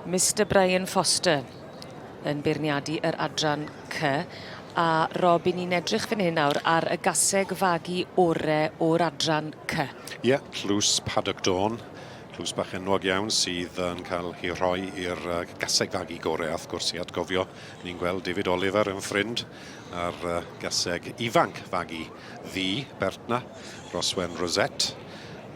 Mr Brian Foster yn beirniadu yr adran C. A Rob, 'yn ni'n edrych fan hyn nawr ar y gaseg fagu ore o'r adran C. Ie, Tlws Paddock Dawn. Tlws bach enwog iawn sydd yn cael ei rhoi i'r gaseg fagu gore, a wrth gwrs i atgofio, ni'n gweld David Oliver yn ffrind a'r gaseg ifanc fagu ddu, Bertna, Rhoswen Rosette,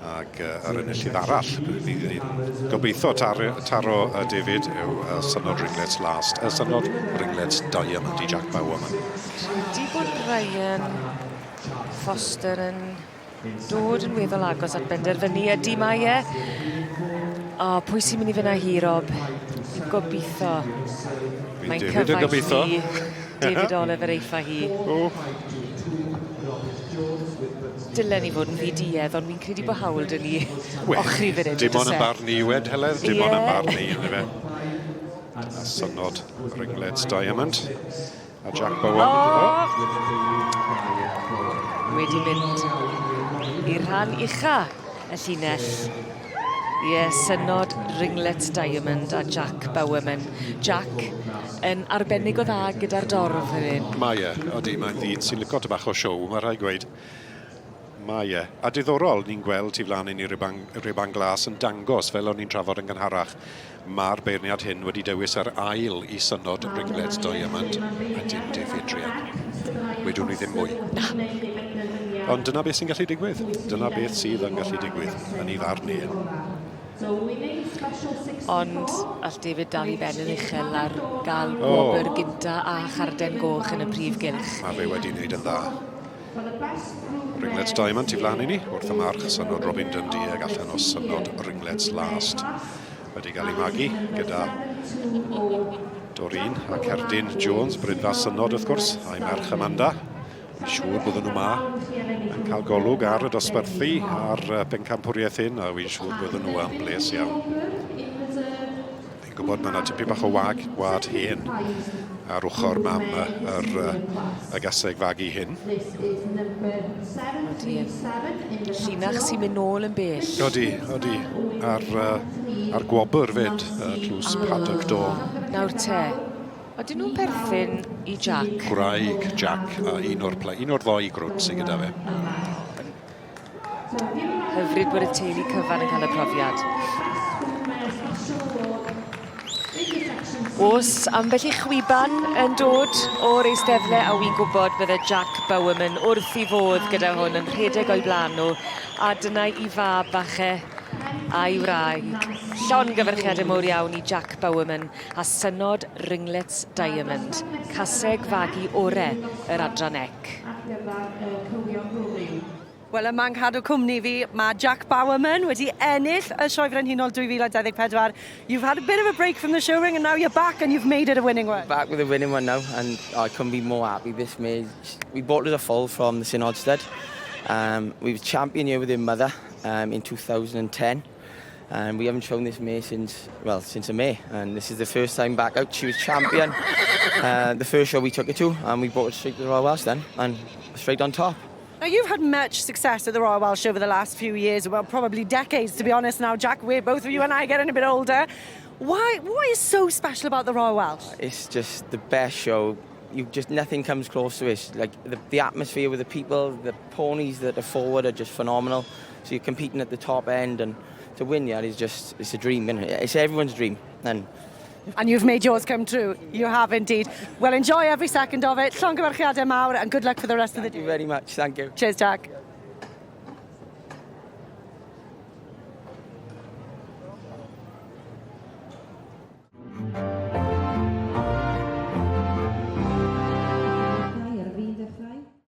ac yr enillydd arall, fydd gobeithio taro, taro David, yw Synod Ringlets Last, Synod Ringlets Diamond i Jack Bowerman. Wedi bod Ryan Foster yn dod yn weddol agos at benderfynu ydy mae e. O, pwy sy'n mynd i fynd â hi, Rob? Fi'n gobeithio. Mae'n David yn gobeithio. Ni, David Oliver eiff â hi. O. Dylen ni fod yn ddi-duedd, ond fi'n credu bod hawl 'da ni ochri fan hyn. Dim ond yn barn i wed, Heledd, dim ond yn barn i, yndyfe. A Synod Ringlets Diamond. A Jack Bowen. Oh! Wedi mynd i'r rhan ucha y llinell. Ie, yeah, Synod Ringlets Diamond a Jack Bowerman. Jack yn arbennig o dda gyda'r dorf hefyd. Mae e, odi, mae'n ddyn sy'n licio bach o siow, mae rhaid gweud. Mae e. A diddorol, ni'n gweld tu flaen i ni ruban, ruban glas yn dangos, fel o'n ni'n trafod yn gynharach, mae'r beirniad hyn wedi dewis yr ail i Synod Ringlets Diamond a dim David Drian. Wedwn ni ddim mwy. Na. Ond dyna beth sy'n gallu digwydd. Dyna beth sydd yn gallu digwydd yn ei farn i. Ond all David dal i ben yn uchel ar gael gwobr oh. gynta a charden goch yn y prif gylch. Mae fe wedi wneud yn dda. Ringlets Diamond tu flaen i ni, wrth y march, Synod Robin Dundee ag allan o Synod Ringlets Last. Wedi cael ei magu gyda Doreen a Cerdyn Jones, Brynfa Synod wrth gwrs, a'i merch Amanda. Fi'n siŵr bydden nhw 'ma yn cael golwg ar y dosbarthu a'r bencampwriaeth hyn, a fi'n siŵr bydden nhw yn bles iawn. Fi'n gwybod mae yna tipyn bach o wag, wad hen ar ochr mam yr, y gaseg fagu hyn. Odi. Llinach sy'n mynd nôl yn bell. Odi, odi. Ar, ar gwobr fyd, tlws Paddock Dawn. Nawr te, Ydyn nhw'n perthyn i Jack? Gwraig Jack, a un o'r, un o'r ddoi grwt sydd gyda fe. Hyfryd bod y teulu cyfan yn cael y profiad. Os ambell i chwiban yn dod o'r eisteddle a wi'n gwybod bydde Jack Bowerman wrth i fodd gyda hwn yn rhedeg o'i blaen nhw a dyna i fab bach e a'i wraig. Llongyfarchiadau mowr iawn i Jack Bowerman a Synod Ringlets Diamond, caseg fagu ore yr adran ec. Wel, yma'n cadw cwmni fi, mae Jack Bowerman wedi ennill y Sioe Frenhinol 2024. You've had a bit of a break from the show ring and now you're back and you've made it a winning one. Back with a winning one now and I couldn't be more happy. This mare, we bought it a foal from the St Oddstead. We were champion here with her mother in 2010. And we haven't shown this mare since, well, since a May. And this is the first time back out. She was champion the first show we took her to, and we brought it straight to the Royal Welsh then, and straight on top. Now, you've had much success at the Royal Welsh over the last few years, well, probably decades, to be honest now, Jack. We're both of you and I getting a bit older. Why, what is so special about the Royal Welsh? It's just the best show. You just, nothing comes close to it. Like the atmosphere with the people, the ponies that are forward are just phenomenal. So you're competing at the top end, and to win, yeah, is just, it's a dream, isn't it? It's everyone's dream. And And you've made yours come true. You have indeed. Well, enjoy every second of it. Llongyfarchiadau mawr and good luck for the rest of the Thank you day. very much. Thank you. Cheers, Jack.